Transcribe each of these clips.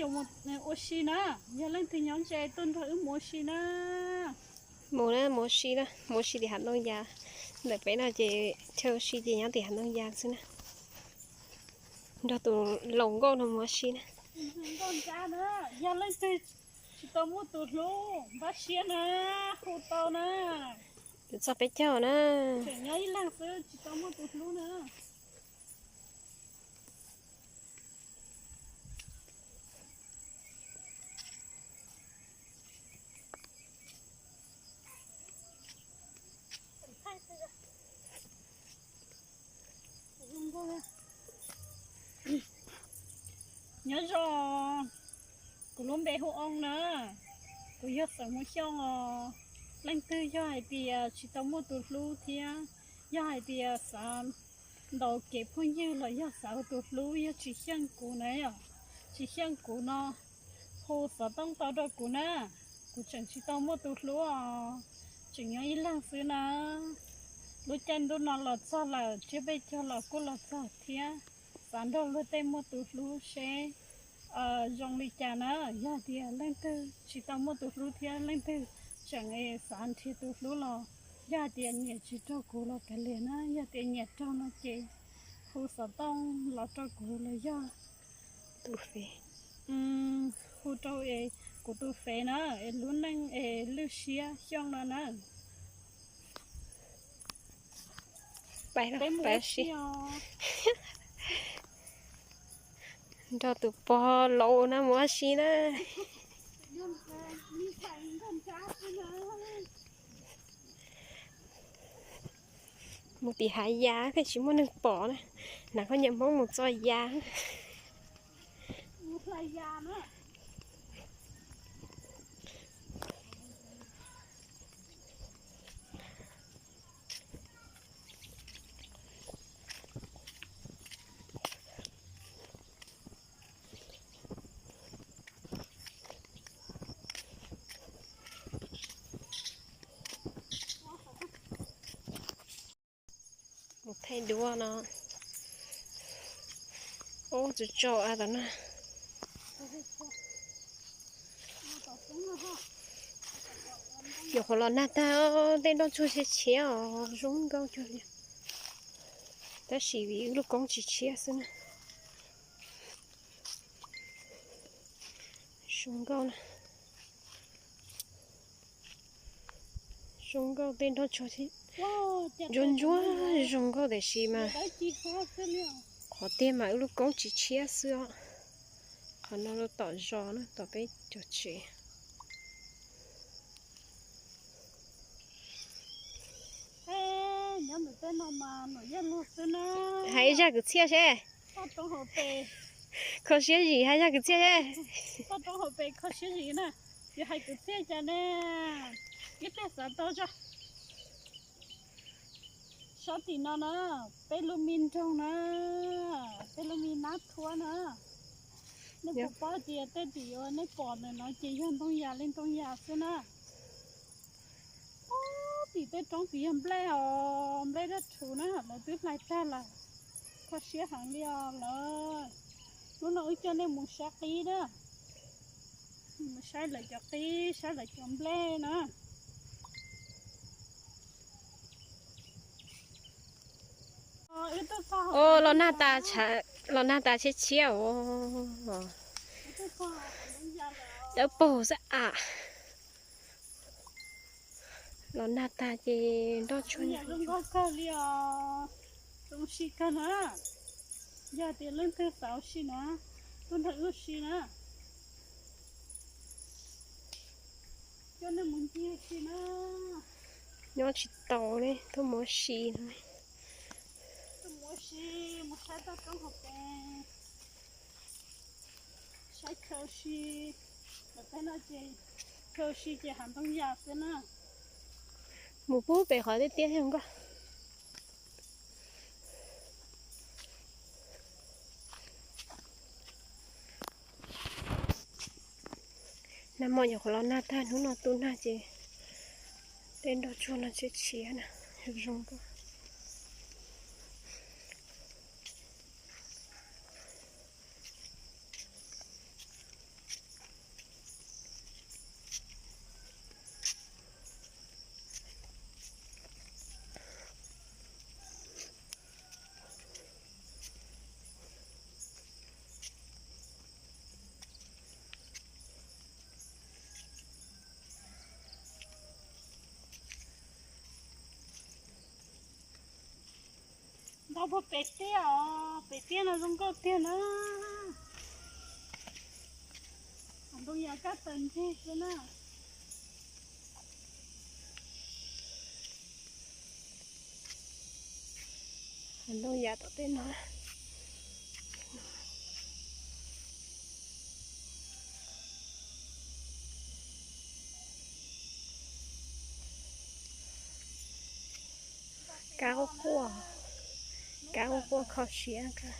Mus ua si na, yog leej twg nyob ze tuaj nrog wb mus ua si na. Mus na, mus ua si na, mus ua si tim hav ntoo yas. Ntawm peb no ces chaw ua si ces nyob tim hav ntoo yas xwb na. Nrog tus laus nkauj no mus ua si na. Nkauj nrab na, yog leej twg tsis tau muaj tus hlub npaj siab na, hu tau na. Tus txog peb caug na. Tseem nyob ib leeg xwb tsis tau muaj tus hlub na. Nyob zoo, kuv lub npe hu Oo na, kuv yog xeem Muas Xyooj os. Leej twg yog hais tias tsis tau muaj tus hlub thiab yog hais tias xav ntaus kev phooj ywg los yog xav ua tus hlub yog tsis xyeej kuv na, tsis xyeej kuv no hu xov tooj tau rau kuv na. Kuv tseem tsis tau muaj tus hlub os, tseem nyob ib leeg xwb na. Lub caij ntuj no los txog lawm, tsiab peb caug los kuj los txog thiab. Xav nrog luag tej muaj tus hlub seb zoo li cas na. Yog tias leej twg tsis tau muaj tus hlub thiab leej twg tseem xav nrhiav tus hlub los yog hais tias nyiam tsis raug kuv los kav liam na, yog tias nyiam raug no ces hu xov tooj los rau kuv los yog tus fev, hu rau es kuv tus fev na, es lub neej es Lwj Siab Xyooj no na. Peb mus ua si os. Nrog tus pog laus no mus ua si na. Mus tim hav yas thiaj tsis muaj neeg pom na. Hnav khaub ncaws Hmoob mus txo yas. Mus thaij duab no. Ub, tsis tso a tom no. Nyuam qhuav los nag tag, tej nroj tsuag tshiab tshiab os, zoo nkauj cuag li. Tab sis vim wb lub koob tsis tshiab xwb na. Zoo nkauj na. Zoo nkauj tej nroj tsuag ntsuab ntsuab zoo nkauj tiam sis mas qhov tiag mas wb lub koob tsis tshiab xwb os. Qhov no lub tom zos na, tom peb cov tsev. Hais ib zaj kwv txhiaj seb. Kho siab zim hais zaj kwv txhiaj seb. Kho siab zim na, yog hais kwv txhiaj cas ne, ib pliag xav tau tso. Sab tim no na, peb lub me nroog na, peb lub me nab thuab na. Nej puas paub tias tej tim uas nej pom ntawm no ces yog ntoo yas li ntoo yas xwb na. Ub, tim tej roob tim yog nplej os, nplej dab rhuv na, lawv twb hlais tag lawm. Kho siab heev li os lawm. Hnub no wb coj nej mus saib qib na, mus saib lawv cov qib, saib lawv cov nplej na. Los nag tas, los nag tas tshiab tshiab os. Dawb paug xwb as. Los nag tas ces nroj tsuag zoo nkauj kawg li os. Zoo si kawg na. Yog tias leej twg xav ua si na, tuaj nrog wb ua si na. Coj nej mus ncig ua si na. Nyob tsis tau li, tuaj mus ua si no. Tuaj mus ua si, mus saib toj roob hauv pes. Saib chaw ua si, lawv peb no ces chaw ua si ces hav ntoo yas xwb na. Mus pub pem qhov tiaj tiaj thiab nkauj. Nag hmo nyuam qhuav los nag tag, hnub no tu nag ces tej nroj tsuag no tshiab tshiab na, zoo nkauj. Puag pem tiaj os, pem tiaj no zoo nkauj tiag na. Hav ntoo yas kab taws ntseg xwb na. Hav ntoo yas tom tej no. Kab quaj quaj, kab quaj quaj kho siab kawg.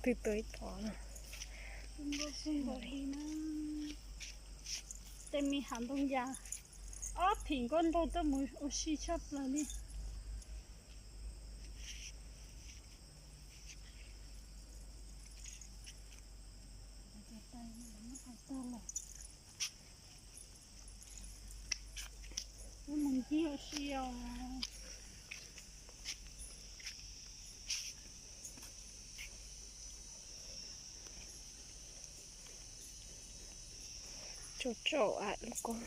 Twb tuav ib phom no. Tej me hav ntoo yas, ob phim nkauj nraug tuaj mus ua si tshaj plaws li. Mus ncig ua si os. Tsaus tsaus lub koob.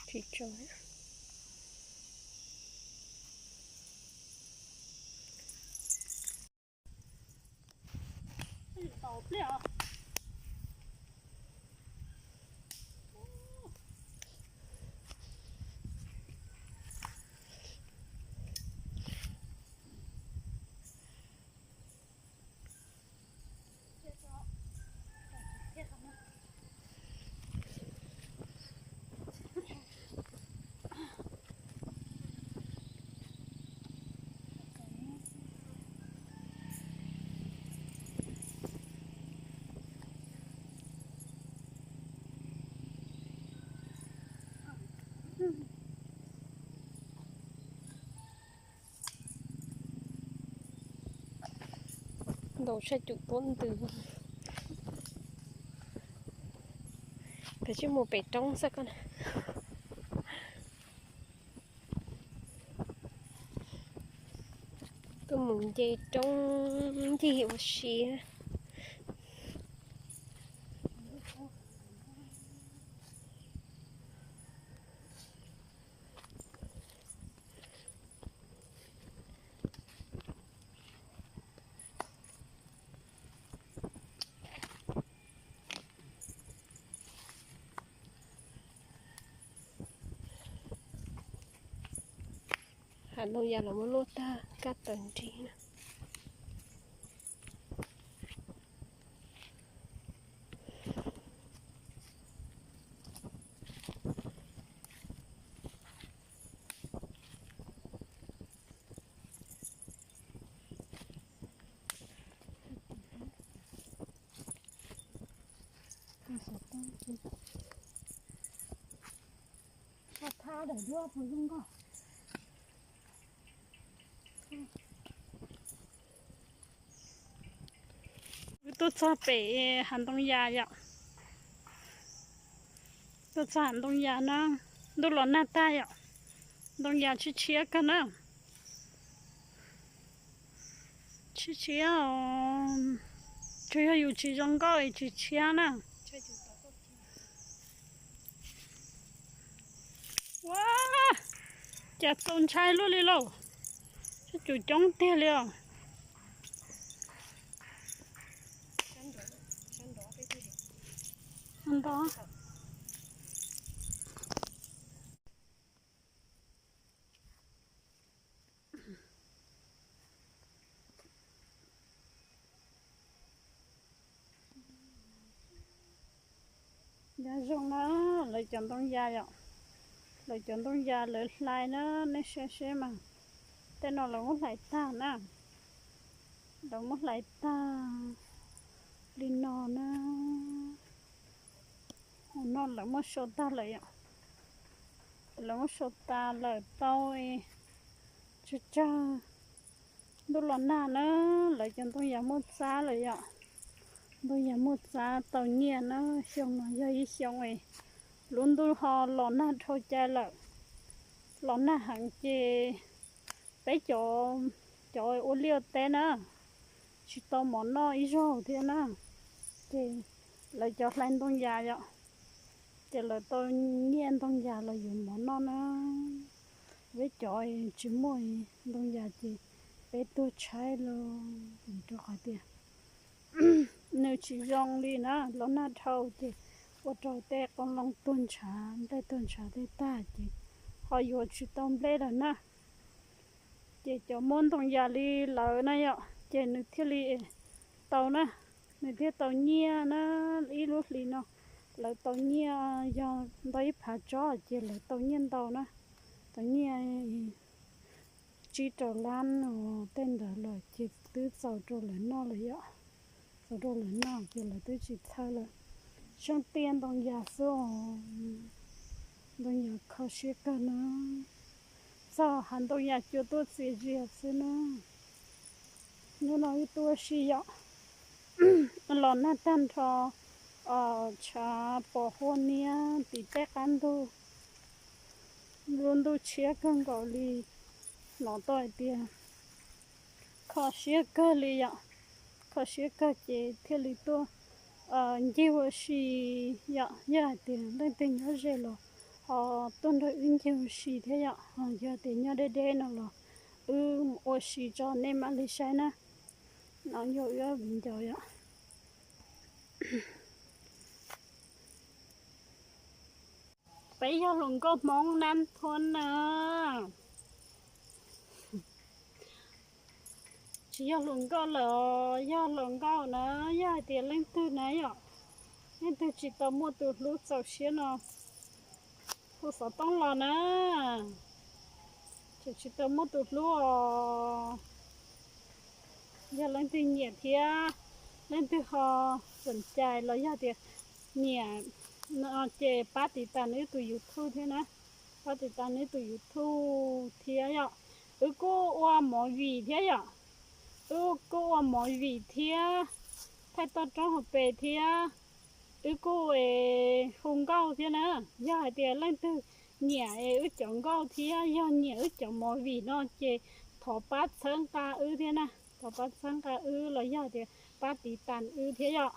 Tsis tsaus. Ntaus sab cum tuab ntws. Peb sim mus pem roob xwb koj na. Tuaj mus nce roob ncig ua si. Hav ntoo yas los muab luaj tag kab taws nrig na. Xov thab daim duab puas zoo nkauj. Wb tuaj txog pem hav ntoo yas yom. Tuaj txog hav ntoo yas na, ntuj los nag tag yom. Ntoo yas tshiab tshiab kawg na. Tshiab tshiab os, tsuas yog yus tsis zoo nkauj es tsis tshiab na. Ua cas txaus ntshai luaj li lauj. Sab cum coob tiag li os. Nto. Nyob zoo na, lawv cov ntoo yas yom. Lawv cov ntoo yas lawv hlais na, nej saib seb mas. Tej no lawv muab hlais tag na. Lawv muab hlais tag li no na. Hauv no lawv muab sau tag lawm yom. Lawv muab sau tas lawm tau tsawg tsawg. Ntuj los nag na, lawv cov ntoo yas muaj txab lawm yom. Ntoo yas muaj txab tau nyiaj na, xyoo no yog ib xyoo es lub ntuj ho los nag dhau cai lawm. Los nag heev ces peb cov, cov ua liaj ua teb na, tsis tau mov noj ib zaug thiab na. Ces lawv cov hlais ntoo yas yom, ces lawv tau nyiaj ntoo yas los yuav mov noj na. Peb cov tsis muaj ntoo yas ces peb tuag tshaib los, vim rau qhov tias nws tsis zoo li na, los nag dhau ces ua rau tej qoob loo tuag ntshav, nplej tuag ntshav tej tag ces ho yuav tsis tau nplej lawm na. Ces cov muab ntoo yas li lawv na yom, ces nws thiaj li tau na, nws thiaj tau nyiaj na. Ib lub hlis no lawv tau nyiaj, yog ntau ib phav tsob ces lawv tau nyiaj ntau na, tau nyiaj tsib rau lab no tej ntawd lawm ces twb txaus rau lawv noj lawm yom. Txaus rau lawv noj ces lawv twb tsis txhawj lawm. Seej tiaj ntoo yas xwb os, ntoo yas kho siab kawg na. Txog hav ntoo yas cua tuaj txias zias xwb na. Hnub no wb tuaj ua si yom, los nag tag nrho, tshav pos huab niab tim tej qab ntug, lub ntuj tshiab kawg nkaus li. Hnov tau hais tias kho siab kawg li yom, kho siab kawg ces thiaj li tuaj ncig ua si yom. Yog hais tias leej twg nyob ze los ho tuaj nrog wb ncig ua si thiab yom, ho yog tias nyob deb deb no los wb ua si tso nej mam li saib na. No yog wb viv ncaus yom. Peb yog hluas nkauj Hmoob Nab Thuab na. Tsis yog hluas nkauj lawm, yog hluas nkauj na, yog hais tias leej twg na yom, leej twg tsis tau muaj tus hlub txaus siab no hu xov tooj los na. Tseem tsis tau muaj tus hlub os. Yog leej twg nyiam thiab leej twg ho xom cai los yog tias nyiam no ces pab tiv tas nws tus YouTube thiab na, pab tiv tas nws tus YouTube thiab yom. Wb kuj ua movie thiab yom, wb kuj ua movie thiab, thaij toj roob hauv pes thiab, wb kuj hu nkauj thiab na. Yog hais tias leej twg nyiam wb cov nkauj thiab yog nyiam wb cov movie no ces thov pab txhawb nqa wb thiab na, thov pab txhawb nqa wb los yog tias pab tiv tas wb thiab yom,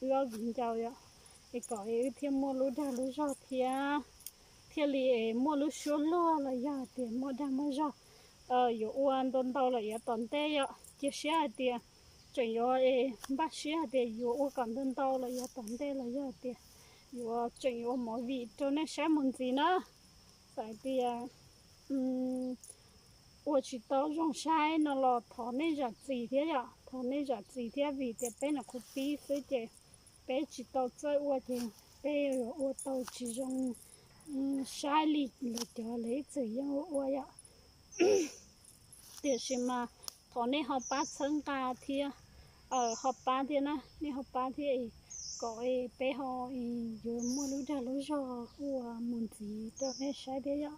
wb ob viv ncaus yom, es kom wb thiaj muaj lub dag lub zog thiab, thiaj li es muaj lub suab luag los yog tias muaj dag muaj zog, yuav ua ntau ntau los yav tom ntej yom. Cia siab hais tias tseem yuav es npaj siab hais tias yuav ua kom ntau ntau los yav tom ntej los yog tias yuav tseem yuav ua movie rau nej saib mus ntxiv na. Txawm hais tias ua tsis tau zoo saib no los thov nej zam txim thiab yom, thov nej zam txim thiab vim tias peb nyuam qhuav pib xwb ces peb tsis tau txawj ua ces peb yuav ua tau tsis zoo saib li lawv cov lawv ib txwm yeej ua ua yom. Tiam sis mas thov nej ho pab txhawb nqa thiab, ho pab thiab na, nej ho pab thiab kom peb ho yuav muaj lub dag lub zog ua mus ntxiv rau nej saib thiab yom.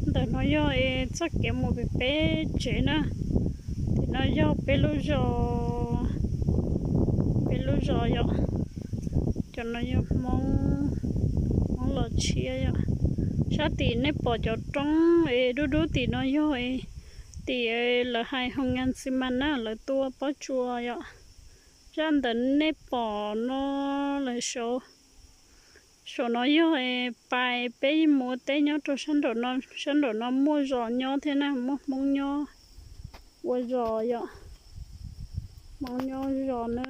Ntawm no yog txoj kev mus pem peb tsev na. Tim no yog peb lub zos, peb lub zos yom. Cov no yog Hmoob, Hmoob Los Tshiab yom. Sab tim nej pom cov roob es dub dub tim no yog tim lawv hais hoo ngan xi mas na, lawv tua pob tsuas yom. Sab ntawm nej pom no lawm saud, saum no yog pais peb mus ua teb nyob rau sab nraum no, sab nraum no muaj zos nyob thiab na, muaj Hmoob nyob ua zos yom. Hmoob nyob zos na.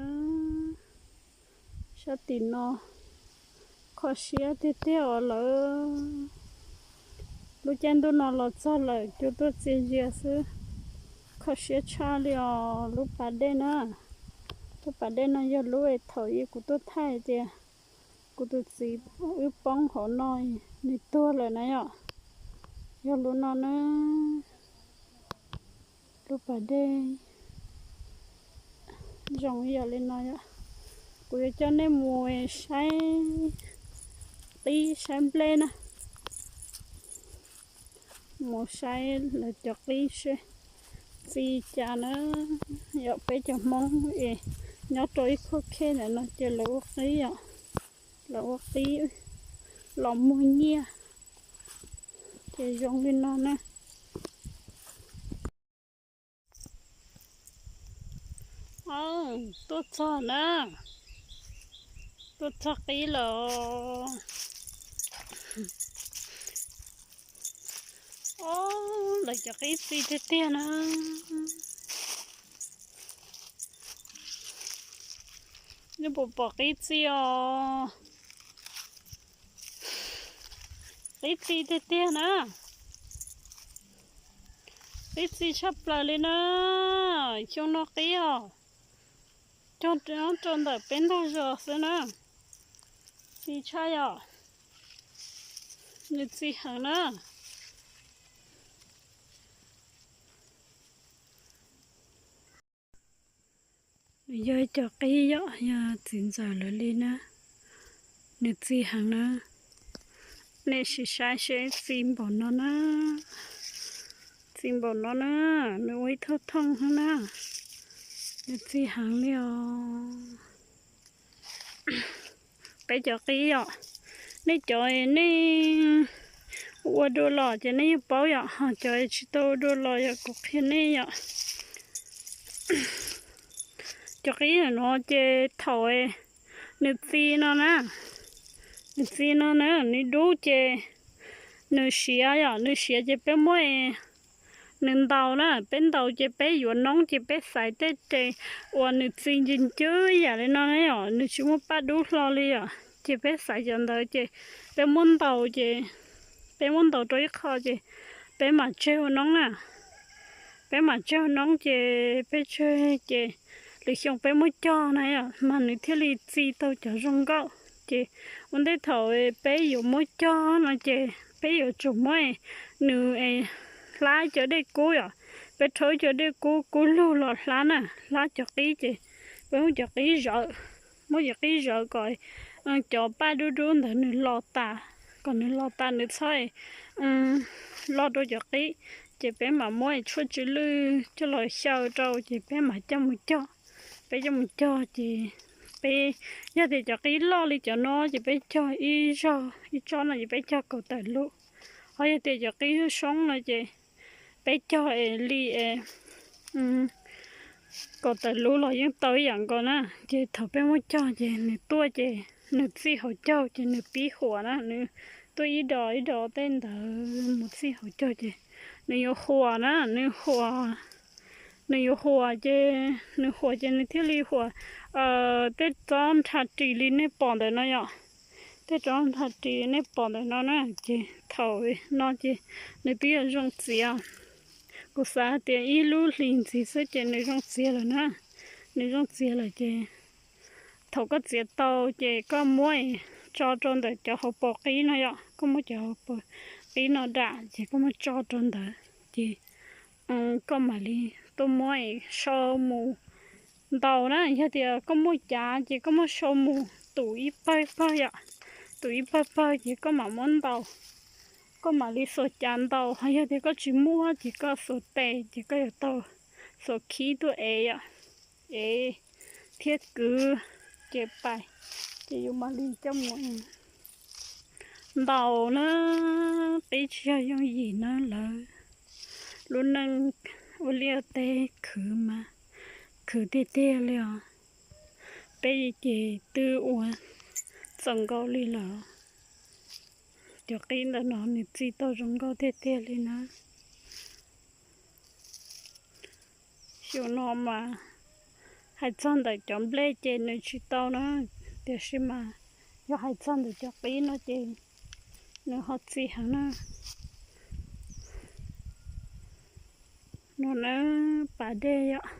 Sab tim no kho siab tiag tiag os lawm. Lub caij ntuj no los txog lawm cua tuaj txias zias xwb. Kho siab tshaj li os lub pas dej na. Lub pas dej no yog lub thaum ub kuv tuaj thaij tias kuv tus txiv wb poob hauv no, nws tuag lawm na yom. Yog lub no na, lub pas dej zoo yam li no yom. Kuv yuav coj nej mus saib qib saib nplej na. Mus saib lawv cov qib seb txi cas na. Yog peb cov Hmoob es nyob rau ib khub khej ntawm no ces lawv ua qib yom, lawv ua qib los muag nyiaj ces zoo li no na. Au, tuaj txog na, tuaj txog qib lawm. Au, lawv cov qib txi tiag tiag na. Nej puas pom qib txi os? Qib txi tiag tiag na. Qib txi tshaj plaws li na. Xyoo no qib os, cog rau ntawm peb ntug zos xwb na. Txi tshaj yom. Nws txi heev na. Nws yog ib co qib yom, yog txiv ntxawm lawv li na. Nws txi heev na. Nej sim saib seb txi npaum no na. Txi npaum no na, nws ua ib thooj thooj na. Nws txi heev li os. Peb cov qib yom, nej cov nej ua dua los ces nej yeej paub yom, ho cov tsis tau ua dua los yom kuv qhia nej yom. Cov qib no ces thaum nws txi no na, nws txi no na, nws dub ces nws siav yom, nws siav ces peb muab nws ntaus na, peb ntaus ces peb yuav noob ces peb xaiv tej tes uas nws txi ncw ncwb yam li no na yom, nws tsis muaj paj dub hlo li yom, ces peb xaiv cov ntawd ces peb muab ntaus ces peb muab ntaus rau ib qho ces peb mam tseg ua noob na. Peb mam tseg ua noob ces peb tseg ces lwm xyoo peb muab cog na yom, mas nws thiaj li txi tau cov zoo nkauj. Ces ua ntej thaum peb yuav muab cog no ces peb yuav tsum muab nws hlab cov dej kub yom, peb rhaub cov dej kub kub lug los hlab na, hlab cov qib ces peb muab cov qib zawv, muab cov qib zawv kom cov paj dub dub ntawd nws los tas, kom nws los tas nws txhob loj rau cov qib. Ces peb mam muab tshuaj tsw lwj coj los xyaw rau ces peb mam coj mus cog. Peb coj mus cog ces peb, yog tias cov qib loj li cov no ces peb cog ib zaug ib tsob no ces peb cog kaum tawm lub. Ho yog tias cov qib soob no ces peb cog es li es kaum tawm lub los yeej tau ib yam nkaus na. Ces thaum peb muab cog ces nws tuaj ces nws txij hauv caug ces nws pib huam na, nws tuaj ib dos ib dos tej ntawd mus txij hauv caug ces nws yuav huam na, nws huam, nws yuav huam ces nws huam ces nws thiaj li huam tej tsob nrhav ris li nej pom ntawm no yom. Tej tsob nrhav ris nej pom ntawm no na, ces thaum no ces nws twb yuav zoo txiav. Kuv xav hais tias ib lub hlis ntxiv xwb ces nws zoo txiav lawm na. Nws zoo txiav lawm ces thaum koj txiav tau ces koj muab tso rau ntawm cov hauv paus qib no yom, koj muab cov hauv paus qib no dam ces koj muab tso rau ntawd ces koj mam li tuaj muab sau mus ntaus na. Yog tias koj muaj cav ces koj muab sau mus tus ib pawg ib pawg yom, tus ib pawg pawg ces koj mam muab ntaus, koj mam li xuas cav ntaus. Ho yog tias koj tsis muaj ces koj xuas tes ces koj yuav tau xuas khib tuaj ev yom, ev thiab kwv ces pais, ces yus mam li coj mus ntaus na. Qib tsis yog yooj yim na lawv, lub neej ua liaj teb khwv mas khwv tiag tiag li os. Peb ces twb ua txaus nkaus li lawm. Cov qib ntawm no nws txi tau zoo nkauj tiag tiag li na. Xyoo no mas hais txog ntawm cov nplej ces nws tsis tau na, tiam sis mas yog hais txog ntawm cov qib no ces nws ho txi heev na. No na, pas dej yom,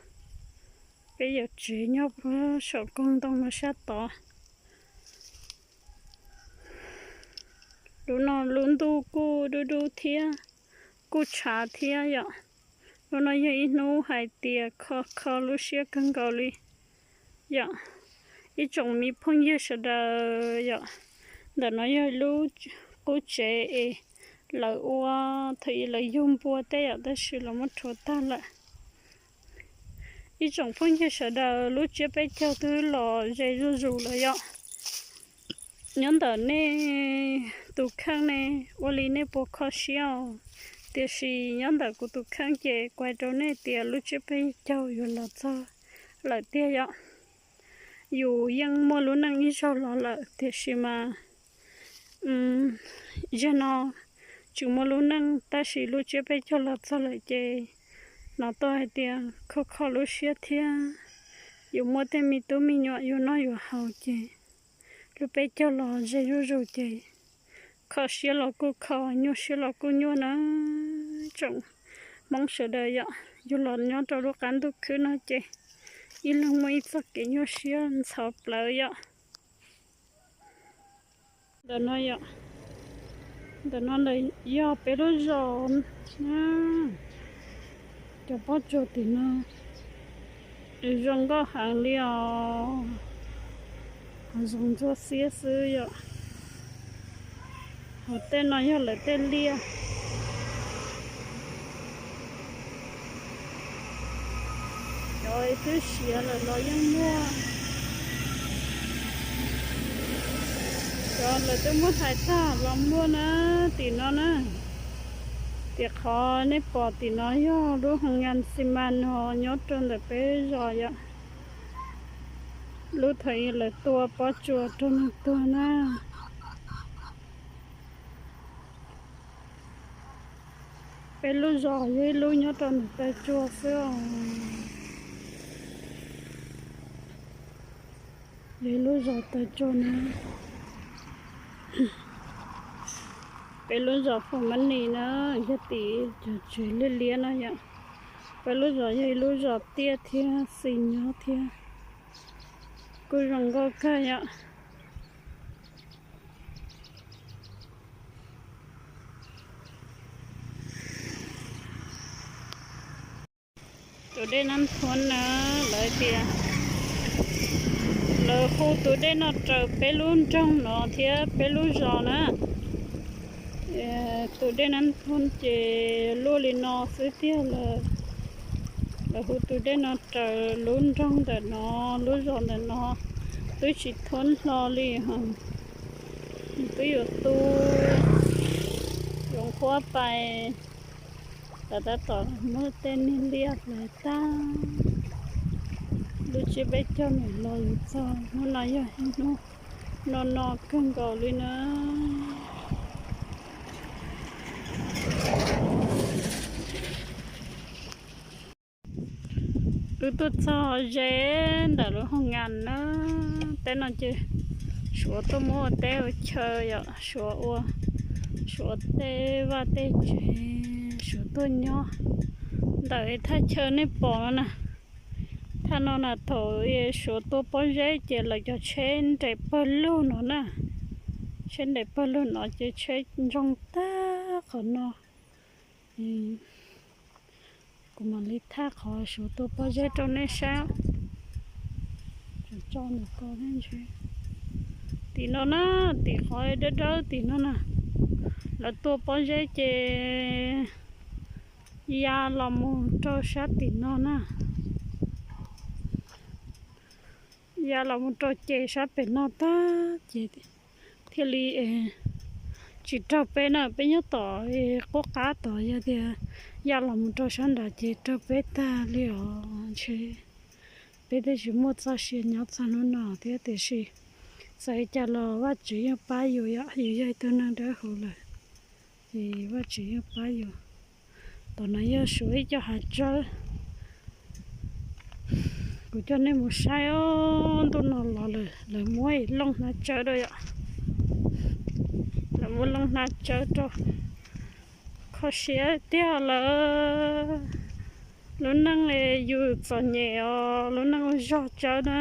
peb yuav tsev nyob puag saum koog ntoo no sab tod. Lub no lub ntuj kuj dub dub thiab, kuj tshav thiab yom. Lub no yog ib hnub hais tias kho kho lub siab kawg nkaus li yom. Ib tsoom me phooj ywg sawv daws yom, ntawm no yog lub qub tsev es lawv ua thaum ub lawv yug npua tej yom, tab sis los muab rhuav tag lawm. Ib tsoom phooj ywg sawv daws, lub tsiab peb caug twb los ze zuj zus lawm yom. Nyob ntawm nej tus kheej ne, ua li nej puas kho siab os? Tiam sis nyob ntawm kuv tus kheej ces kuv hais rau nej tias lub tsiab peb caug yuav los txog lawm tiag yom. Yus yeej muaj lub neej ib zaug los lawm tiam sis mas zaum no tsis muaj lub neej tab sis lub tsiab peb caug los txog lawm ces hnov tuaj hais tias kho kho lub siab thiab. Yus muaj tej me tub me nyuam yuav noj yuav haus ces lub peb caug los ze zuj zus ces kho siab los kuj kho, nyuaj siab los kuj nyuaj na. Tsoom Hmoob sawv daws yom, yus los nyob rau lub qab ntuj khwb no ces ib leeg muaj ib txoj kev nyuaj siab ntxhov plawv yom. Ntawm no yom, ntawm no ntawm yog peb lub zos na. Cov pob tsuas tim no zoo nkauj heev li os, hav zoov ntsuab xiab xwb yom. Hauv tej no yog lawv tej liaj. Cov twb siav lawm los yeej muaj. Cov lawv twb muab hlais tag los muaj na, tim no na. Tiam qhov nej pom tim no yog lub hoo ngas xi mas no nyob rau ntawm peb zos yom. Lub thaum lawv tua pob tsuas rau nws tuag na. Peb lub zos yog ib lub nyob rau ntawm taw tsua xwb os. Yog ib lub zos taw tsua na. Peb lub zos Fo Mab Nis na, yog tim cov tsev liab liab no yom. Peb lub zos yog ib lub zos tiaj thiab xis nyob thiab, kuj zoo nkauj kawg yom. Tus dej Nab Thuab na, lawv tias, lawv hu tus dej no raws peb lub nroog no thiab peb lub zos na. Tus dej Nab Thuab ces luaj li no xwb tiag lawm. Lawv hu tus dej no raws lub nroog ntawm no, lub zos ntawm no twb tsis thuab hlo li. Twb yuav tu, yuav qhuab pais, lawv tab tom muab tej niag liaj hlais tag. Lub tsiab peb caug nws los yuav txog hnub no yog hnub no no kawg nkaus li na. Wb tuaj txog ze ntawm lub hoo ngas na, teb no ces Suav tuaj muab ua teb ua chaw yom, Suav ua, Suav tej vaj tej tsev, Suav tuaj nyob ntawm thaj chaw nej pom no na. Thaj no na thaum Suav tua pob zeb ces lawv cov tsheb nres pawg lug no na, tsheb nres pawg lug no ces tsheb ntsoog tag qhov no. Kuv mam li thaj qhov Suav tua pob zeb rau nej saib. Tim no na, tim qhov dawb dawb tim no na, lawv tua pob zeb ces ya los mus rau sab tim no na. Ya los mus rau ces sab pem no tag ces thiaj li tsis raug peb na, peb nyob tom qub qab tod, yog tias ya los mus rau sab nrad ces raug peb tag li os. Ntshe peb twb tsis muaj txoj sia nyob txog hnub no thiab, tiam sis txawm li cas los Vajtswv yeej pab yus, yus yog ib tug neeg dawb huv lawm, ces Vajtswv yeej pab yus. Tom no yog Suav ib co hav tsawb. Kuv coj nej mus saib os, ntuj no los lawm lawv muab looj hnav tsawb rau yom. Lawv muab looj hnav tsawb rau. Kho siab tiag lawm. Lub neej yus txom nyem os, lub neej ua zog tsawb na.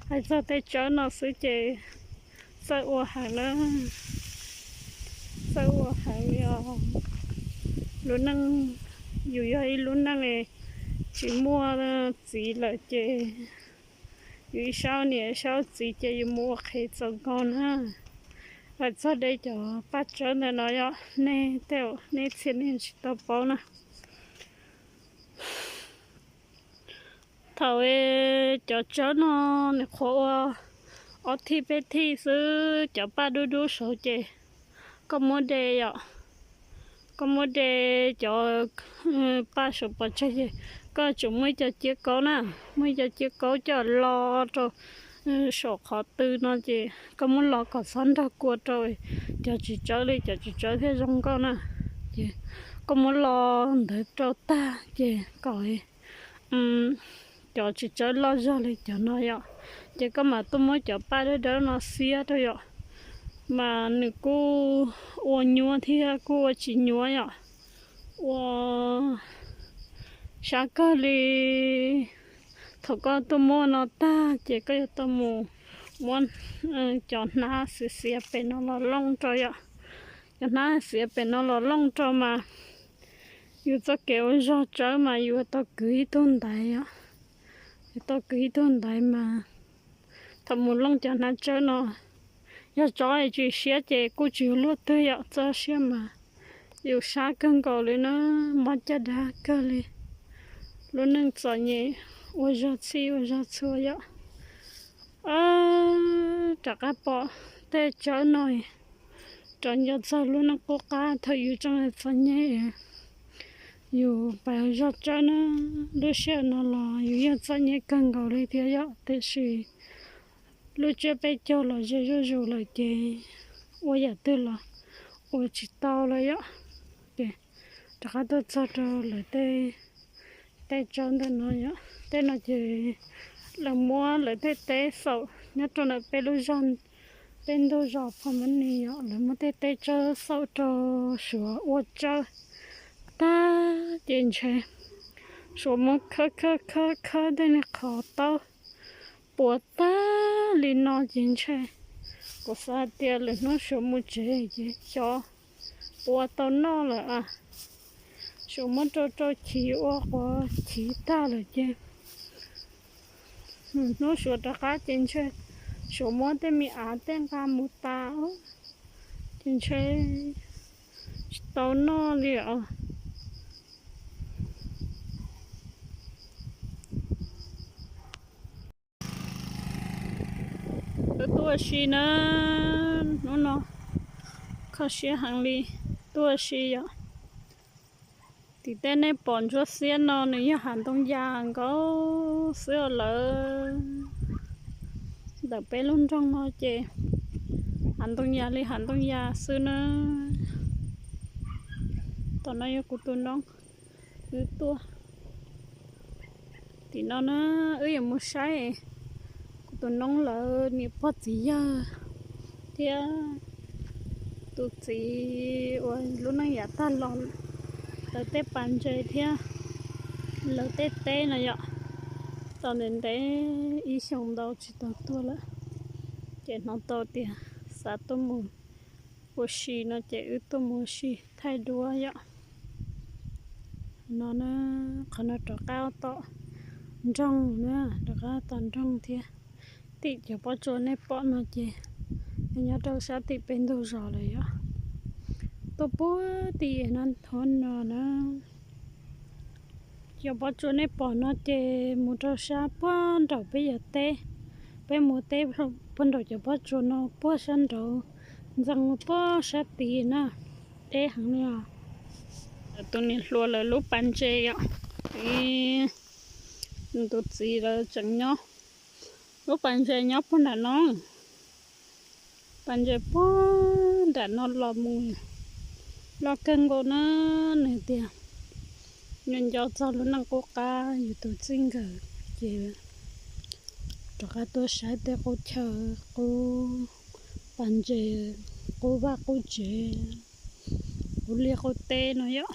Hais txog tej tsawb no xwb ces txawj ua heev na, txawj ua heev li os. Lub neej, yus yog ib lub neej tsis muaj txiv lawm ces yus ib sab niam ib sab txiv ces yus mus ua qhev txaus nkaus na. Hais txog de cov paj tsawb ntawm no yog nej tej, nej txhia nej tsis tau paub na. Thaum cov tsawb no nws qhuav ua ob thij peb thij xwb, cov paj dub dub saud ces koj muab de yom, koj muab de cov paj saud pov tseg ces Koj tsum muaj ib co ciab kaub na, muaj ib co ciab kaub coj los rau saum qhov tw no ces koj muab los kom txhob nrog kua rau cov txiv tsawb li, cov txiv tsawb thiaj zoo nkauj na. Ces koj muab los ntawd rau tag ces kom cov txiv tsawb loj zog li cov no yom, ces koj mam tuaj muab cov paj dawb dawb no xiab rau yom, mas nws kuj ua nyuaj thiab kuj ua tsis nyuaj yom. Ua sab kawg li. Thaum koj tuaj muab no tag ces koj yuav tau mus muab cov hnab xiav xiav pem no los looj rau yom. Cov hnab xiav pem no los looj rau mas yus txoj kev ua zog tsawb mas yus tau kwv ib tug ntaiv yom. Yus tau kwv ib tug ntaiv mas thaum mus looj cov hnab tsawb no, yog tsov es tsis siab ces kuj tsis luaj twg yom, txoj siab mas yus sab kawg nkaus li na, mob caj dab kawg li. Lub neej txom nyem ua zog txhij ua zog txhua yom. Rov qab pom tej tsawb no, rov nco txog lub neej qub qab thaum yus tseem txom nyem, yus pab zog tsawb na. Lub sij hawm no los yus yeej txom nyem kawg nkaus li thiab yom, tiam sis lub tsiab peb caug los ze zuj zus lawm ces ua yam twg los ua tsis tau lawm yom. Ces rov qab tuaj txog rau lawv tej teb tsawb ntawm no yom. Tej no ces lawv muab lawv tej teb xaum nyob rau ntawm peb lub zog, peb ntug zos Phom Mab Nis yom, lawv muab tej teb tsawb xaum rau Suav ua tsawb tag ces ntshe Suav muab khawb khawb khawb khawb tej niag qhov taub puas tag li no ces ntshe kuv xav hais tias lwm hnub Suav mus tsev ces xyov puas tau noj lawm a. Suav muab rau rau chiv ua quav chiv tag lawm ces lwm hnub Suav rov qab ces ntshe Suav muab tej me av tej nqa mus tas ces ntshe tsis tau noj li os. Wb tuaj ua si na, hnub no kho siab heev li, tuaj ua si yom. Tim tej nej pom ntsuab xiab no nws yog hav ntoo yas nkaus xwb os lawm. Ntawm peb lub nroog no ces hav ntoo yas li hav ntoo yas xwb na. Tom no yog kuv tus noob, wb tuaj tim no na, wb yuav mus saib kuv tus noob lawv niam pog txiv yawg thiab tus txiv uas lub neej yav tag los, lawv tej pas ntses thiab lawv tej teb no yom. Tau ntev ntev ib xyoos ntau tsis tau tuaj lawm, ces hnov tau tias xav tuaj mus ua si no ces wb tuaj mus ua si thaij duab yom. No na, qhov no rov qab tom nroog na, rov qab tom nroog thiab. Tim cov pob tsuas nej pom no ces nyob rau sab tim peb ntug zos lawm yom. Tuaj puag tim no nthuav no na. Cov pob tsuas nej pom no ces mus rau sab puag nraum peb yog teb, peb mus teb puag nraum cov pob tsuas no puag sab nraud, ntxeev puag sab tid na, deb heev li os. Tus niam hluas lawv lub pas ntses yom, tus txiv lawv tseem nyob, lub pas ntses nyob puag nram no. Pas ntses puag nram no los mus loj kawg nkaus na, nws tias nws nco txog lub neej qub qab yus tus txij nkawm ces rov qab tuaj saib tej qub chaw, qub pas ntses, qub vaj qub tsev, qub liaj qub teb no yom.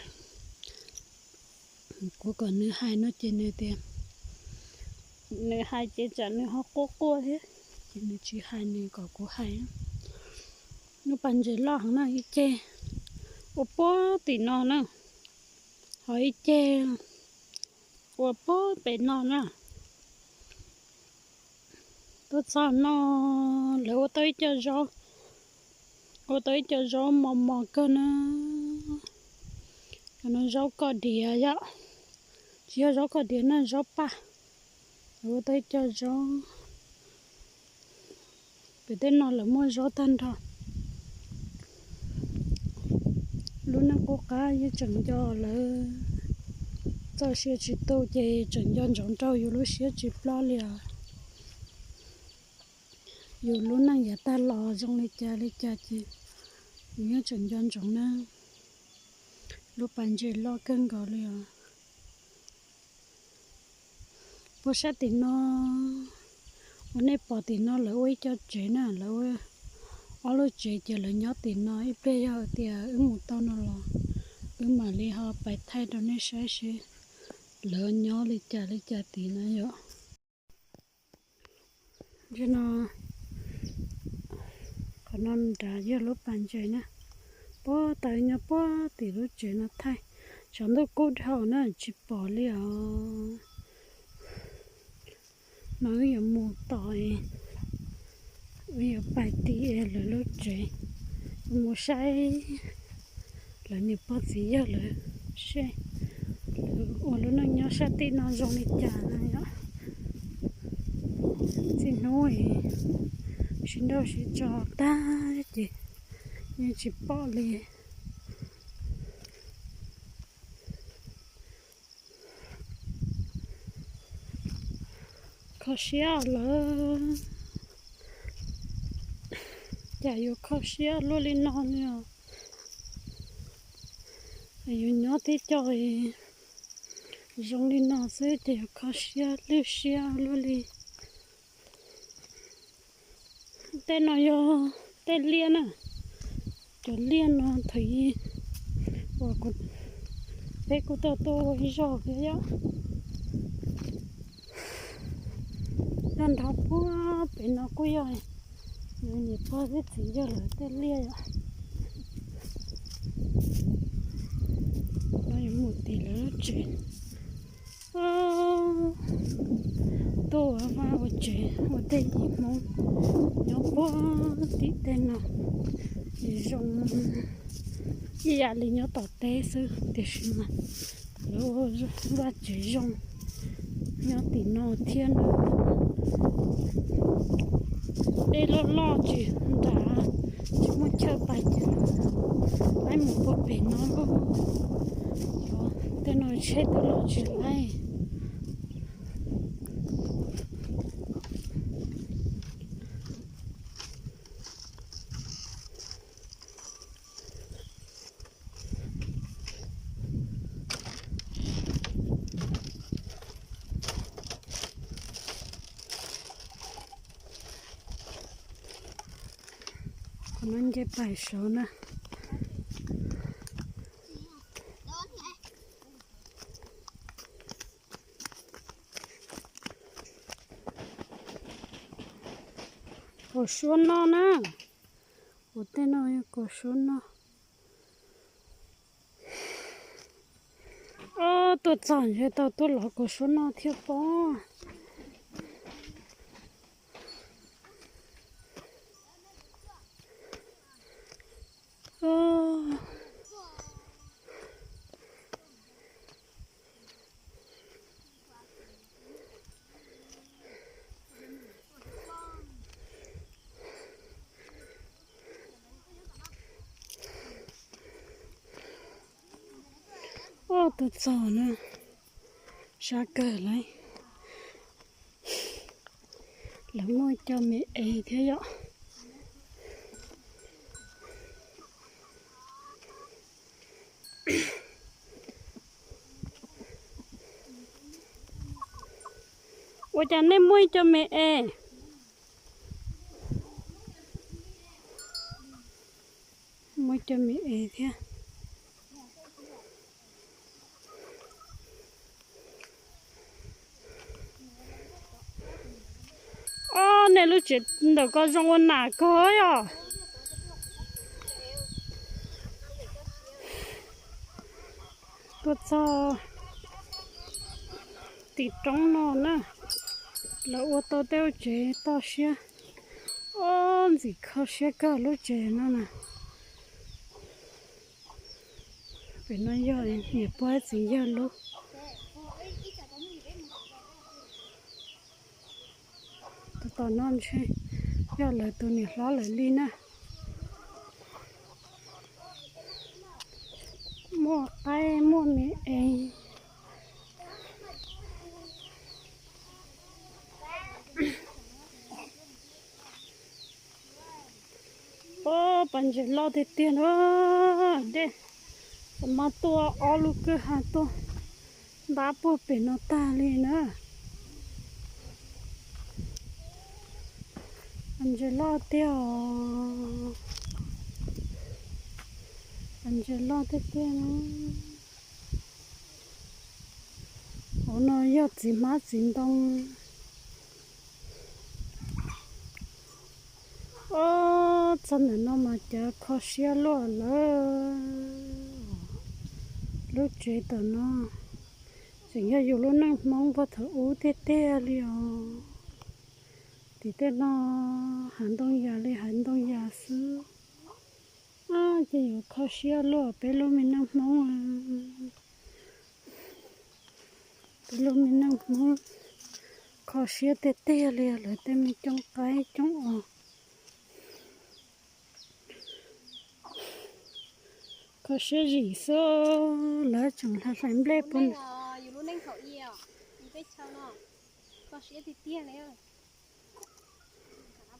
Kuv kom nws hais no ces nws tias, nws hais ces tsam nws ho quaj quaj thiab, ces nws tsis hais, nws kom kuv hais. Lub pas ntses loj heev na, ib ceg ua puag tim no na, ho ib ceg ua puag pem no na. Tuaj txog no lawv ua tau ib co zaub, ua tau ib co zaub mos mos kawg na. Cov no zaub koj diav yom, tsis yog zaub koj diav na, zaub paj. Lawv ua tau ib co zaub, pem tej no lawv muaj zaub tag nrho. Lub neej qub qab yeej tseem nco lawv Txoj sia tsis tu ces tseem nco ntsoov rau yus lub siab tsis ploj li os. Yus lub neej yav tag los zoo li cas li cas ces yus yeej tseem nco ntsoov na. Lub pas ntses loj kawg nkaus li os. Puag sab tim no, uas nej pom tim no lawv ua ib co tsev na, lawv ua ob lub tsev ces lawv nyob tim no. Ib pliag yog tias wb mus tau no los wb mam li ho pais thaij rau nej saib seb lawv nyob li cas li cas tim no yom. Qhov no nrad yog lub pas ntses na, puag ta nyob puag tim lub tsev no thaij. Tshav ntuj kub dhau na tsis pom li os. No wb yuav mus tom, wb yuav pais tim lawv lub tsev, mus saib lawv niam pog txiv yawg lawv seb lawv ua lub neej nyob sab tim no zoo li cas no yom. Txij hnub sib nrauj sib tso tag ces yeej tsis pom li. Kho siab lawm, cas yuav kho siab luaj li no li os. Yuav nyob tib co zoo li no xwb ces yuav kho siab lwj siab luaj li. Tej no yog tej liaj na, cov liaj no thaum ub uas peb kuj tau tuaj ua ib zaug thiab yom. Nyob nrog puag pem no kuj yog niam pog thiab txiv yawg lawv tej liaj yom. No yuav mus tim lawv lub tsev. Tuaj ua vaj ua tsev ua tej yim Hmoob nyob puag tim tej no, zoo ib yam li nyob tom teb xwb tiam sis mas lawv ua vaj tsev zoo nyob tim no thiab na. Dej loj loj tsis nram, tsis muaj chaw pais ces lawv mus puag pem no. Tej no tsheb twb los tsis laib. Qhov no nce pais saud na. Kaum suab noj na. Ua tej no yog kaum suab noj. Ob, tuaj txog ntshe tau tuaj lov kaum suab noj thiab pob. Ob, tuaj txog na, sab kawg lawm. Lawv muaj cov me es thiab yom. Ua cas nej muaj ib co me es? Muaj co me es thiab. Ob, nej lub tsev ntawm ko zoo ua nam kawg yom. Tuaj txog tim roob no na, lawv ua tau tej lub tsev toj siab. Ob, ntxim kho siab kawg lub tsev no na. Pem no yog niam pog txiv yawg lub. Tus tom no ntshe yog lawv tus niam hlob lawv li na. Muaj qaib muaj me es, Pas ntses loj tiag tiag na, dej, mas tuaj ob lub kwj ha tuaj ntab puag pem no tag li na. Pas ntses loj tiag os, pas ntses loj tiag tiag na. Hauv no yog txiv hmab txiv ntoo. Ob, txog ntawm no mas cav kho siab luaj lawm. Lub tsev tom no tseem yog yus lub neej Hmoob puag thaum ub tiag tiag li os. Tim tej no hav ntoo yas li hav ntoo yas xwb. Ces yus kho siab luaj peb lub me neej Hmoob. Peb lub me neej Hmoob kho siab tiag tiag li lawv tej me coob qaib coob os. Kho siab zim xwb, lawv tseem hlais nplej puag. Yus lub neej thaum ub, yus teb chaws no kho siab tiag tiag li.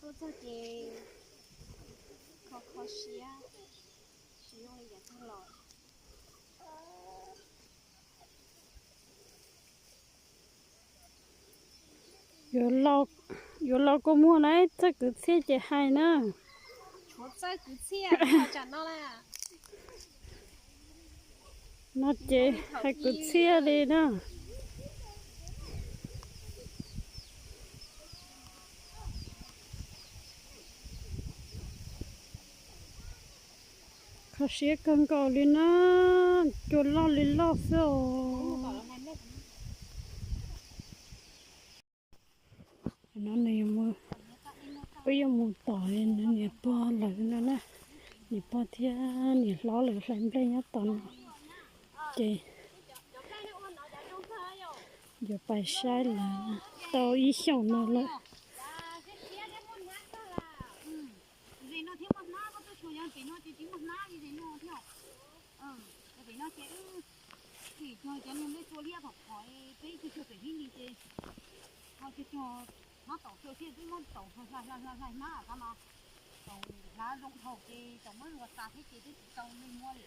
Tuaj txog ces kho kho siab, tsis zoo li yav tag los. Yuav los kua muag na, txawj kwv txhiaj ces hais na. Tshuav txawj kwv txhiaj tsam no na. No ces hais kwv txhiaj li na. Kho siab kawg nkaus li na, cua loj li loj xwb os. No nws, peb yuav mus tom niam pog lawv no na, niam pog thiab niam hlob lawv hlais nplej nyob tom no, ces yuav pais saib lawv tau ib xyoos no lawm. Ho cov cov hmab taum xyaw thiab twb muab taum hlais hlais hlais hmab qhov no, taum hlav zoo dhau ces taum muab luas tas thiab ces twb tsis tau neeg muab li.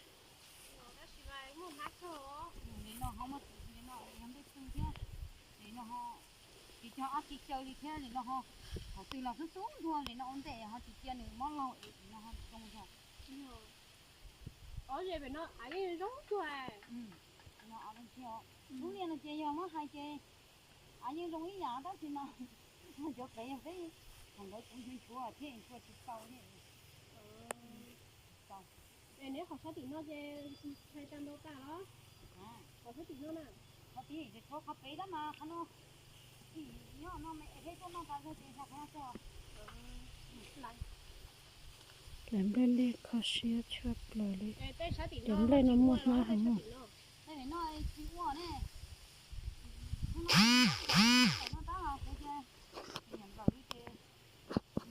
Tab sis mas muaj hnab kawg. Nim no ho muaj tus nim no yog npej tw thiab, nim no ho tsis cog ob txhia caw li thiab, nim no ho thaum twg los xub xub ntuag, nim no ua ntej ho tsis cia nws mob laug es nim no ho zoo dhau. Ob ze pem no av yeej zoo cuag. Lub niag no ces yog muab hais ces av yeej zoo ib yam tab sis mas cov pem yog peb, thaum ntawd kuv nchuav nchuav thiab nchuav tsis tau thiab. Es neb qhov sab tim no ces hais tag ntau tag los? Qhov sab tim no na. Qhov tim, qhov pem tab mas qhov no, tim nyob no me es peb tuaj noj tas zog ces hla qhov no tso. Hlais nplej liaj kho siab tshaj plaws li. Cov nplej no muaj hnab heev. Muab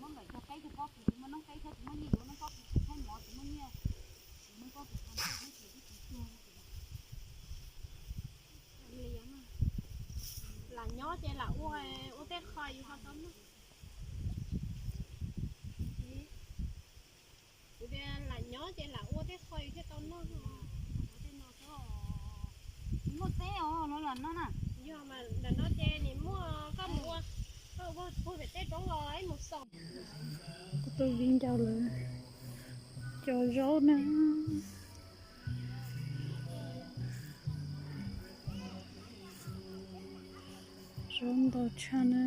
nplawm cog qaib cog pob kws, tsis muaj noob qaib thiab tsis muaj nyiaj yuav noob pob kws, tsis thaij mov tsis muaj nyiaj, tsis muaj noob pob kws thaij nplej thiab ces twb tsis tuag. Lam nyob ces lam ua, ua tej qho yus ho tau noj. Kuv tias lam nyob ces lam ua tej qho yus thiaj tau noj. Muaj teb os, los lam no na. Yog mas lam no ces nim muaj koj mus ua, koj ua pug pem tej roob los ib mus xaus. Kuv tus viv ncaus lawv cov zaub na. Zaub ntau tshaj na.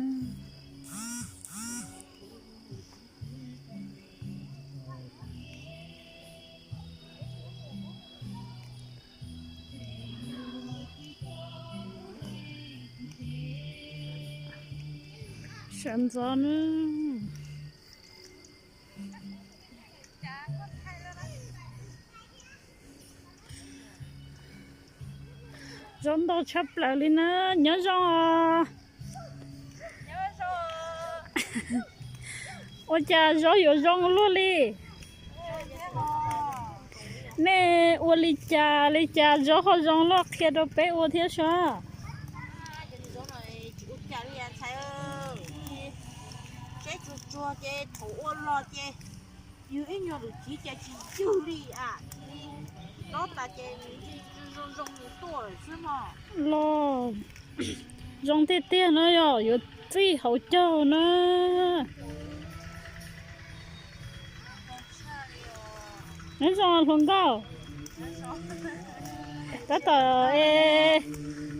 Sawv ntxov na. Zaub ntau tshaj plaws li na, nyob zoo os. Ua cas zaub yuav zoo luaj li? Nej ua li cas li cas zaub ho zoo luaj qhia rau peb ua thiab saib. Tsuag tsuag ces thaum ua los ces Yus ib nyuag lwm tsiv ces tsis yug li a, txiv lob tas ces nws zoo zoo nws tuaj lawm xwb mog. Los zoo tiag tiag na yog yuav txij hauv caug na. Nyob zoo hluas nkauj. Tab tom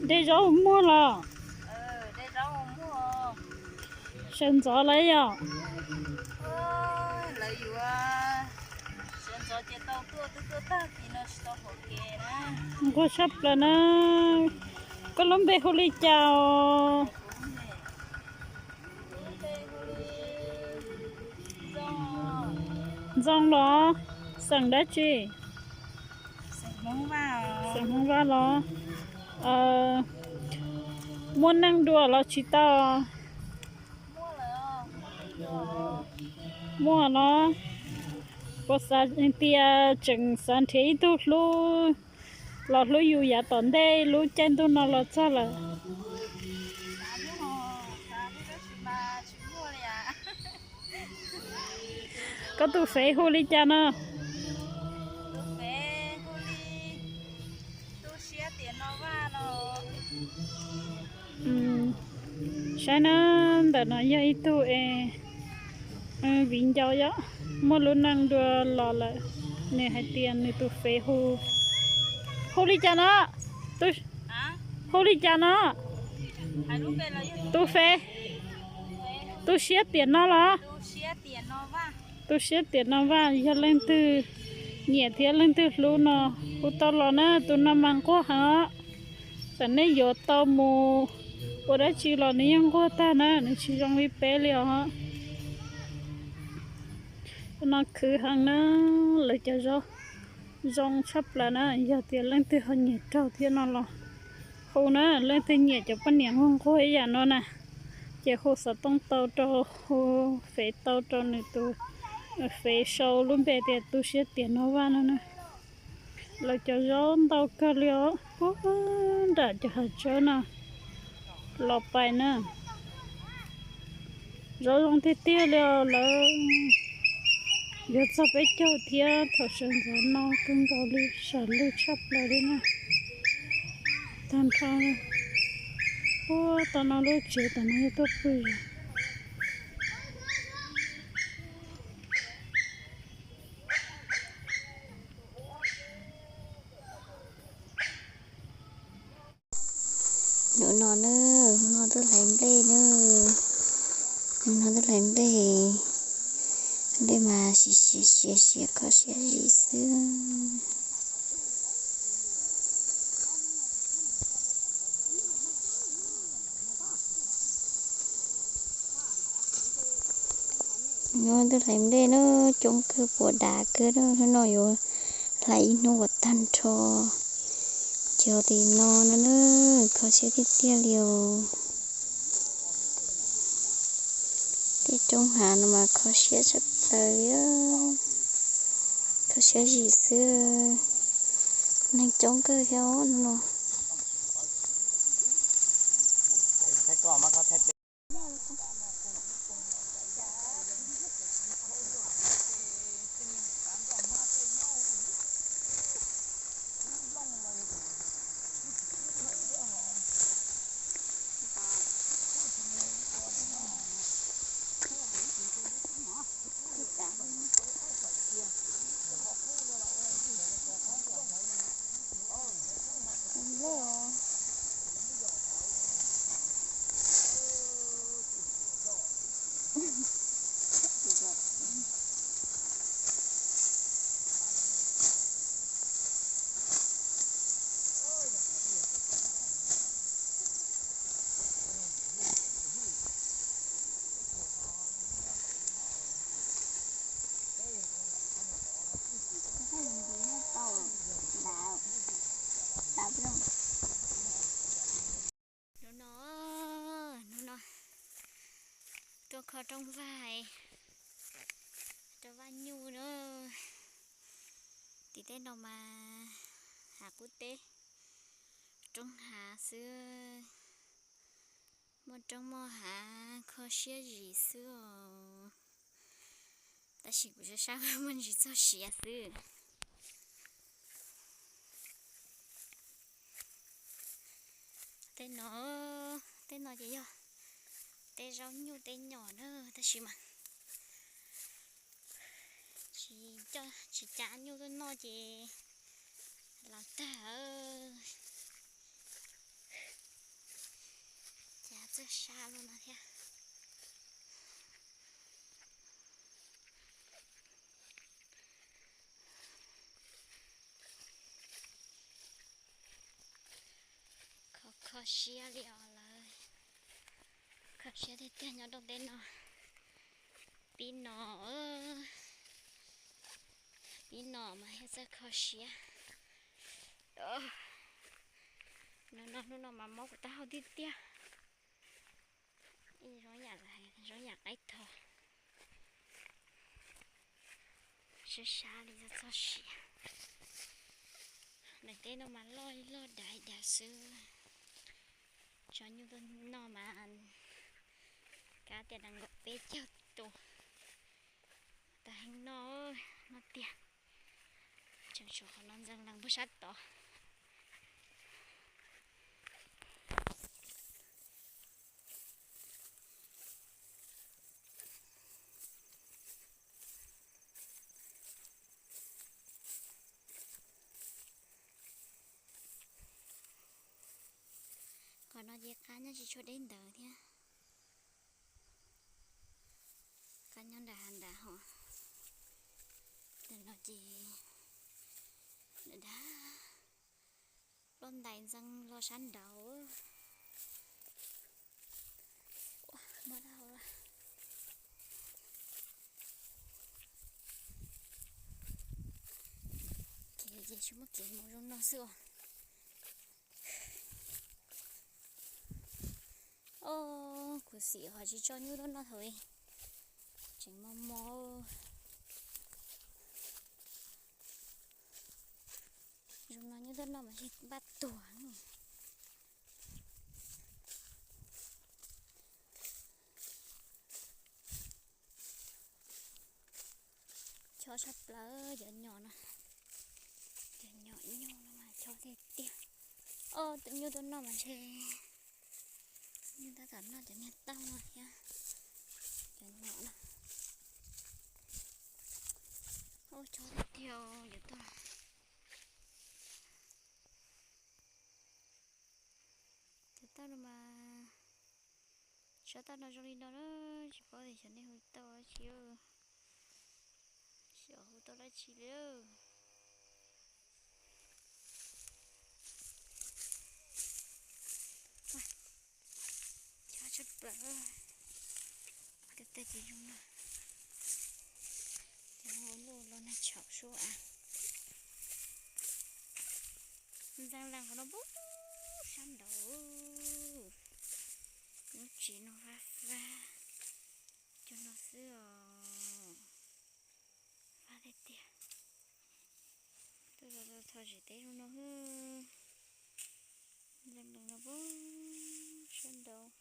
de zaub ua muag los? Sawv ntxov lawm yom. Nquag tshaj plaws na. Koj lub npe hu li cas os? Ntxoo los? Xeem dab tsi? Xeem Hmoob Vaj los? Muaj neej dua los tsis tau? Muaj los. Puas xav tias tseem xav nrhiav ib tug hlub los hlub yus yav tom ntej lub caij ntuj no los txog lawm? Koj tus fev hu li cas no? Saib na, ntawm no yog ib tug es viv ncaus yom, muaj lub neej dua los lawm. Nws hais tias nws tus fev hu, hu li cas no? Hu li cas no? Tus fev, tu siab tiam no los? Tu siab tiam no Vaj, yog leej twg nyiam thiab leej twg hlub no hu tau los na, tus no mas nquag heev os. Txawm nej yuav tau mus ua dab tsi los nws yeej nquag tag na, nws tsis zoo li peb li os. Tus no khwv heev na, lawv cov zaub zoo tshaj plaws na, yog tias leej twg ho nyiam raug thiab no los hu na, leej twg nyiam cov poj niam nquag nquag ib yam no na, ces hu xov tooj tau rau, hu fev tau rau nws tus fev sau lub npe tias tu siab tiam no Vaj no na. Lawv cov zaub ntau kawg li os, puag nram cov hav tsawb no los pais na. Zaub zoo tiag tiag li os, lawv yuav txog peb caug thiab thaum sawv ntxov no kawg nkaus li, sam lug tshaj plaws li na. Tag nrho puag tom no lub tsev tom no yog tuaj pw. Hnub no na, hnub no twb hlais nplej na, hnub no twb hlais nplej, nplej mas siav siav siav siav kho siab zim xwb. Hnub no twb hlais nplej na, coob kawg puas dav kawg na, hnub no yuav hlais ib hnub uas tag nrho cov tim no no na, kho siab tiag tiag li os. Tej roob hav no mas kho siab tshaj plaws li, kho siab zim xwb, neeg coob kawg thiab no. Hnub no, hnub no tuaj kho rooj vag rau Vaj Nyuj na. Tim tej no mas hav qub teb, roob hav xwb, muaj roob muaj hav kho siab zim xwb os. Tab sis kuv sab sab muaj ntsis txog siav xwb. Tej no, tej no ces yog tej zaub nyuj tej nyom na, tab sis mas tsis, tsis cav nyuj tuaj noj ces los tag. Cav txawj sab lub no thiab. Kho kho siab li os lawv. Kho siab tiag tiag nyob rau tej no. Pib no, pib no mas thiaj txawj kho siab. No no hnub no mas mob kuv taub hau tiag tiag. Ib zoo yam, zoo yam qaib tho. Sab sab li txog siav. Daim teb no mas loj loj dav dav xwb. Tso nyuj tuaj noj mas kav tias nees nkaum peb caug tus. Tag heev no, no tiag. Tseem tshuav qhov no ntxeev lees puag sab tod. Qhov no ces qab nyob tsis tshua deb ntawd thiab. Qab nyob nram hav nrad hos. Ntawm no ces nram dag loj ntais ntxeev los sab nraud. Ua, mob dab hau lawm. Kev ces tsis muaj kev mus zoo no xwb os. Os, kuv xim qhov tsis tso nyuj tuaj noj thaum ub, tseem mos mos. Zoo no nyuj tuaj noj mas npaj tuag. Chob tshaj plaws cov nyom no. Cov nyom nyuj no mas chob tiag tiag. Os, tus nyuj tuaj noj mas ntshe nyuj tab tom noj cov niag taub no thiab. Cov nyom no. Os, chob tiag tiag os, cov taub. Cov taub no mas, sab taub no zoo li no na, tsis paub tias xyov nej hu tau dab tsi. Xyov hu tau dab tsi li. Chob tshaj plaws. Tej tej ces zoo no. Cov hu luj los nag tshaum sub av. Ntxeev lees qhov no pub sab nraud. Lub tsev no fab fab. Cov no xwb os. Fab tiag tiag. Tuaj txog txog zem teb zoo no xwb. Ntxeev lees no pub sab nraud.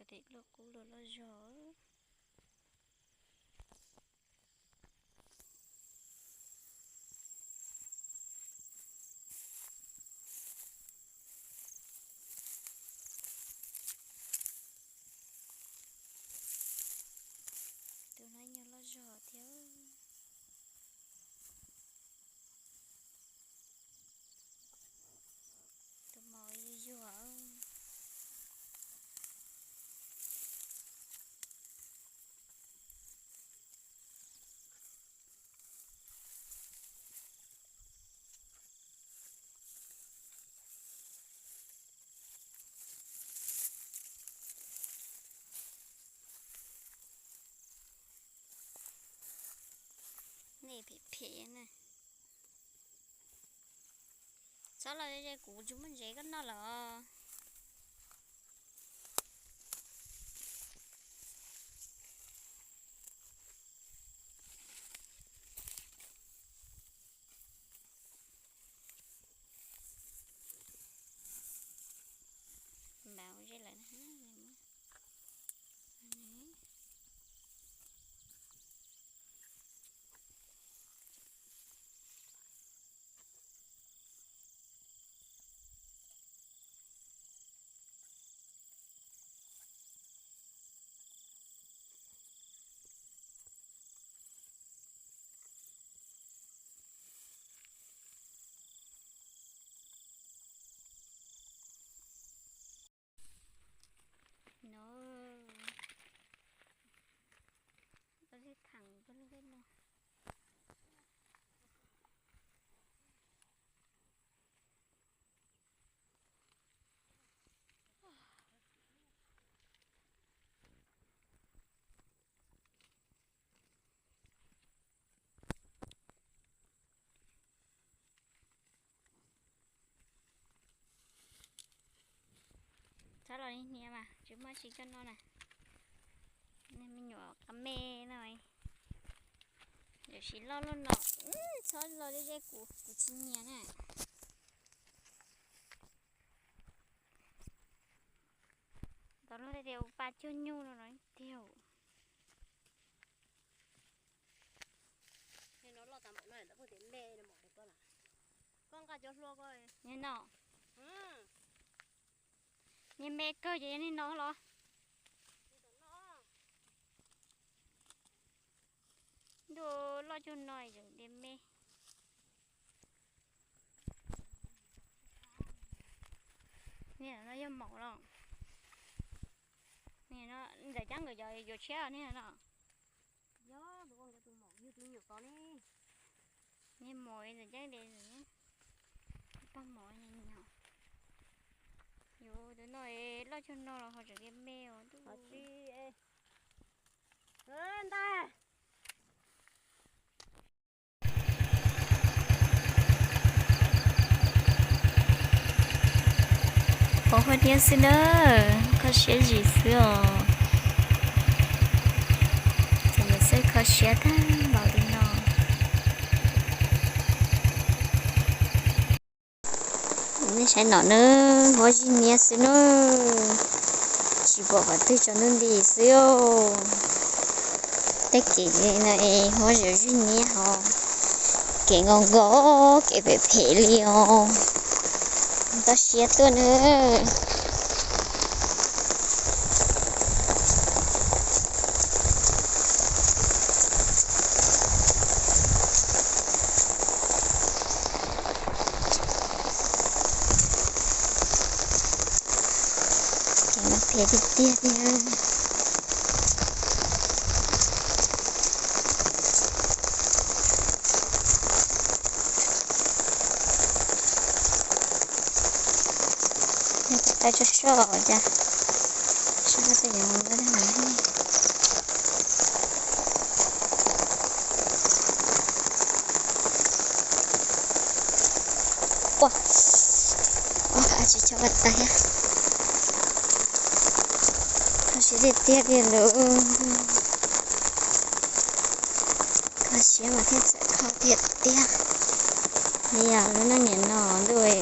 Tes loj qub loj loj zog. Tus no nyuag loj zog thiab. Tus mos yuag yuag. Nej phem phem na. Txhob los ze kuv tsis muaj ntsev koj noj lawm. Npam ze lawm na. No, tau thiaj theem koj lub teb no. Txhob los li hniav mas tsis muaj tsis coj noj na. Nej me nyuam qab me no, yam sis loj loj no, txhob los ze ze kuv, kuv tsis nyiam na. Tau lub tias ua pa cuag nyuj no no tiag. Nyiam no, nyiam me kawg ces nyiam no los. Ntuj, loj cuag no yus ntiag me. Niag no yog maum los? Niag no ntxawm Ceeb nkawd cov yuav tshiab niag no. Niag maum ntxawm Ceeb de, paj maum nyom. Yus tus no loj cuag no los ho tseem ntiag me os ntuj. Ntag. Pom huaj niab xwb na, kho siab zim xwb os. Ces nws xwb kho siab tag npaum li no. Nej saib no na, huab zij niab xwb na, tsis pom qhov twg tsaus ntuj nti xwb os. Tej kev no es huab zij niab ho kev nkaus nkaus, kev phem phem li os. Toj siab tuaj na. Kev no phem tiag tiag thiab. Yog tais tso soj cas, soj tej yov ua, ua tsis tshua pom tais thiab. Kho siab tiag tiag li lawm. Kho siab mas thiaj txawm kho tiag tiag li os lub noj niam no ntuj.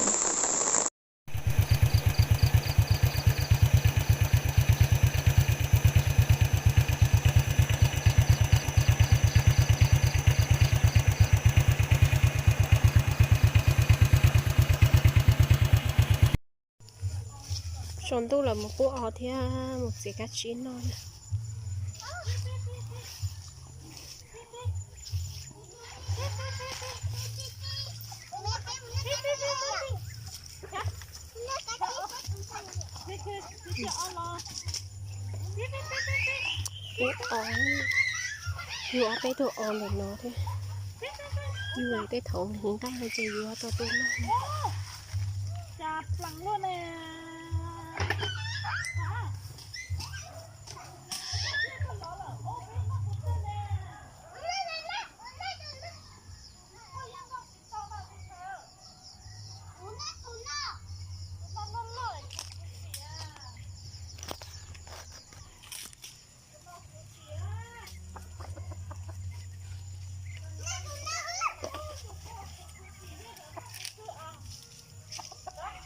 Tsaus ntuj lawm mus pub os thiab mus txiav kab tsib noj na. Pub os, yug ob peb tug os ntawm no thiab. Yug tej thaum hluv nqaij no ces yuav tau tua noj.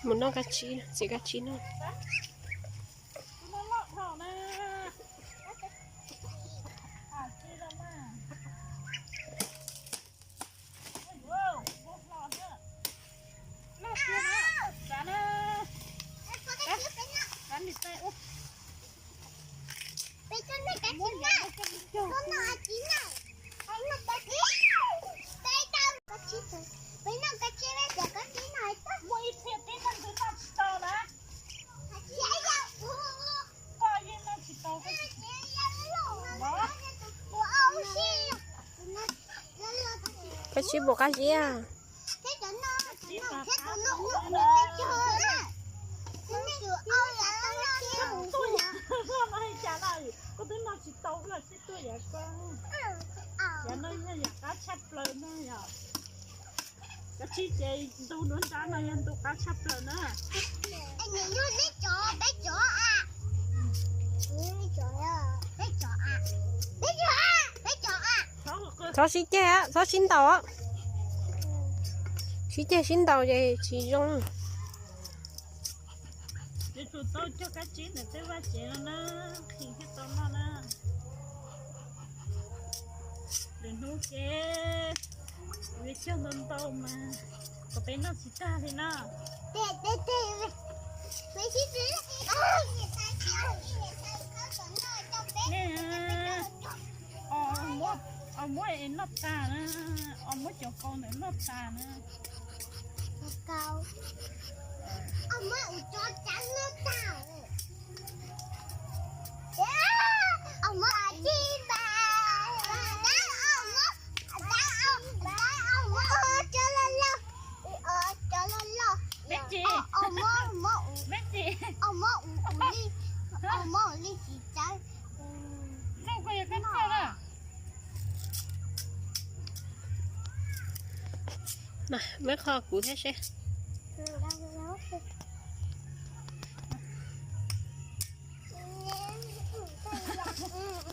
Mus noj kab tsib, txiav kab tsib noj. Koj sib puas qab ziab? Koj twb noj tsis tau, koj sib tuaj yav koj. Yav no yog yam qab tshaj plaws no yom. Koj sib ces ntug nruab nrab no yog ntug qab tshaj plaws na. Txhob sib ceg, txhob sib ntaus. Sib ceg sib ntaus ces tsis zoo. Yuav tsum tau cog kab tsib ntawm tej vaj tsev no na, qhis thiaj tau noj na. Lwm hnub ces kuv yuav cog ntau ntau mas kom peb noj tsis tag li na. Nej, os muab es noj tas na, os muab cov kaus ntawm noj tas na. Peb tsis, peb tsis, zoo koj yog koj txawj na. Muab qho kuv thiab seb.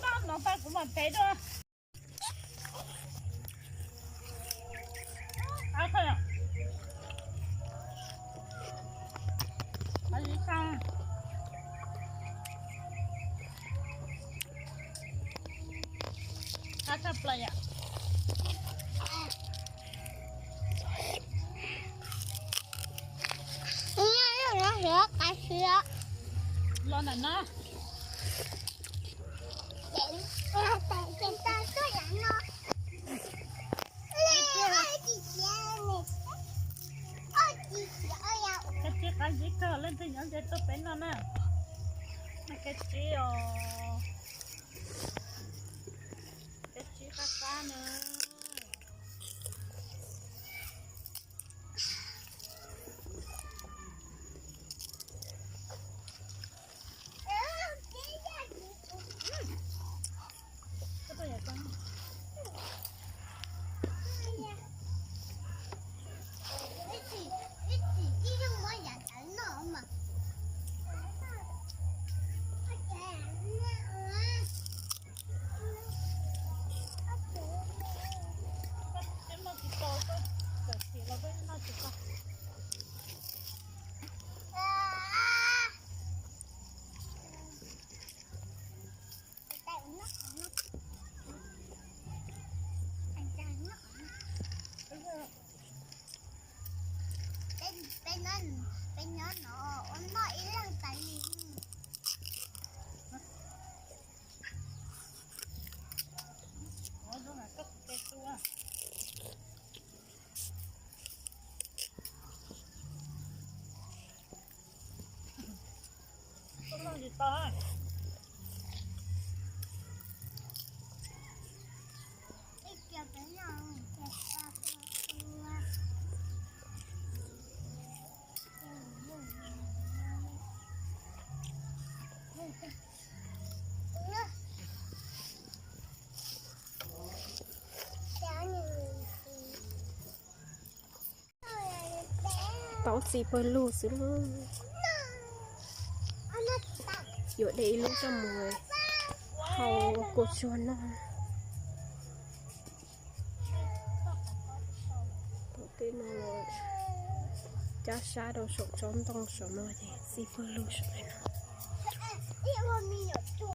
Noj no tau kuv mam tev dua. Qab tshaj plaws yom. Los ntawm no. Koj tsis qab zib kawg, leej twg nyob ze tuaj peb noj na. Kab tsib os. Kab tsib qab qab na. Tau txiv pawg lug xwb na. Yuav de ib lub coj mus hau kua tsuag noj. Tom tej no los cab sab rau saum tsob ntoo saum no ces txiv pawg lug saum no.